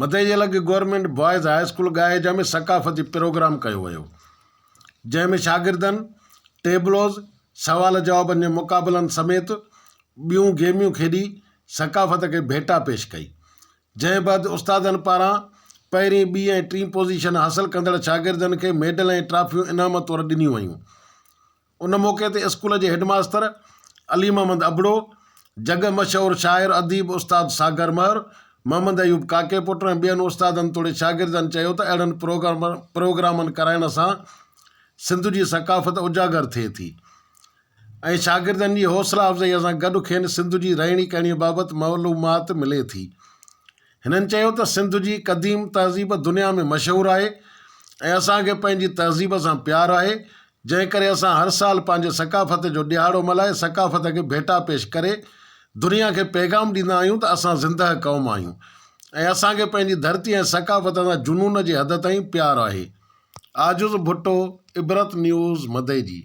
مدئجي لڳ government boys high school Gaheja ۾ ثقافتي programme ڪيو ويو، جنهن ۾ شاگردن ٽيبلوز، سوال جوابن جي مقابلن سميت ٻيون گيميون کيڏي ثقافت کي ڀيٽا پيش ڪئي، جنهن بعد استادن پاران پهرين، ٻي ۽ ٽين پوزيشن حاصل ڪندڙ شاگردن کي ميڊل ۽ ٽرافيون انعام طور ڏنيون ويون. ان موقعي تي اسڪول جي هيڊ ماستر علي محمد ابڙو، جڳ مشهور شاعر اديب استاد ساگر مهر، محمد ايوب ڪاڪيپوٽو ۽ ٻين استادن توڙي شاگردن چيو ته اهڙن پروگرامن ڪرائڻ سان سنڌ جي ثقافت اجاگر ٿئي ٿي ۽ شاگردن جي حوصلا افزائي سان گڏ کين سنڌ جي رهڻي ڪهڻي بابت معلومات ملي ٿي. هنن چيو ته سنڌ جي قديم تهذيب دنيا ۾ مشهور آهي ۽ اسان کي پنهنجي تهذيب سان پيار آهي جنهن ڪري اسان هر سال پنهنجي ثقافت جو ڏهاڙو ملهائي ثقافت کي ڀيٽا پيش ڪري دنيا کي پيغام ڏيندا آهيون ته اسان زندهه قوم آهيون ۽ اسان کي پنهنجي ڌرتي ۽ ثقافت سان جنون جي حد تائين پيار آهي. عاجز ڀٽو، عبرت نيوز، مدئجي.